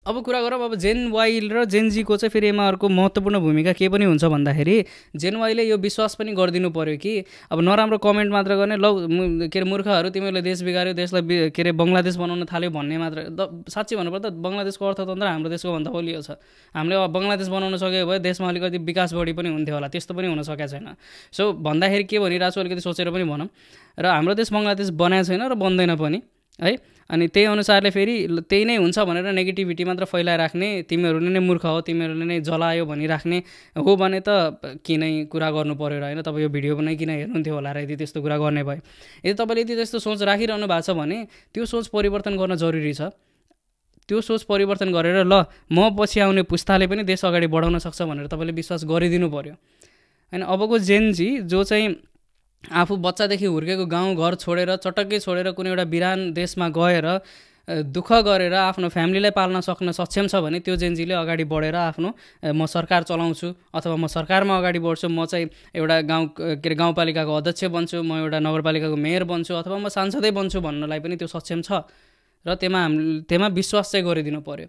अब कुरा गरौँ अब जेन वाई र जेन जीको चाहिँ फेरि यसमा अर्को महत्त्वपूर्ण भूमिका के पनि हुन्छ भन्दाखेरि जेन वाईले यो विश्वास पनि गरिदिनु पर्यो कि अब नराम्रो कमेन्ट मात्र गर्ने के अरे मूर्खहरू तिमीहरूले देश बिगाऱ्यो देशलाई के अरे बङ्गलादेश बनाउन थाल्यो भन्ने मात्र साँच्चै भन्नुपर्दा बङ्गलादेशको अर्थतन्त्र हाम्रो देशको भन्दा बलियो छ। हामीले अब बङ्गलादेश बनाउन सकेको भए देशमा अलिकति विकास बढी पनि हुन्थ्यो होला, त्यस्तो पनि हुन सकेको छैन। सो भन्दाखेरि के भनिरहेको छु अलिकति सोचेर पनि भनौँ र हाम्रो देश बङ्गलादेश बनाएको छैन र बन्दैन पनि है। अनि त्यही अनुसारले फेरि त्यही नै हुन्छ भनेर नेगेटिभिटी मात्र फैलाइराख्ने, तिमीहरूले नै मूर्ख हो, तिमीहरूले नै जलायो भनिराख्ने हो भने त किनै कुरा गर्नु पऱ्यो र होइन। तपाईँ यो भिडियो नै किन हेर्नुहुन्थ्यो होला र यदि त्यस्तो कुरा गर्ने भए। यदि तपाईँले यदि त्यस्तो सोच राखिरहनु भएको छ भने त्यो सोच परिवर्तन गर्न जरुरी छ। त्यो सोच परिवर्तन गरेर ल म पछि आउने पुस्ताले पनि देश अगाडि बढाउन सक्छ भनेर तपाईँले विश्वास गरिदिनु पऱ्यो होइन। अबको जेनजी जो चाहिँ आफू बच्चादेखि हुर्केको गाउँ घर छोडेर चटक्कै छोडेर कुनै एउटा बिरान देशमा गएर दुःख गरेर आफ्नो फ्यामिलीलाई पाल्न सक्न सक्षम छ भने त्यो जेनजीले अगाडि बढेर आफ्नो म सरकार चलाउँछु अथवा म सरकारमा अगाडि बढ्छु, म चाहिँ एउटा के अरे गाउँपालिकाको अध्यक्ष बन्छु, म एउटा नगरपालिकाको मेयर बन्छु अथवा म सांसदै बन्छु भन्नलाई पनि त्यो सक्षम छ र त्यहाँ विश्वास चाहिँ गरिदिनु पर्यो।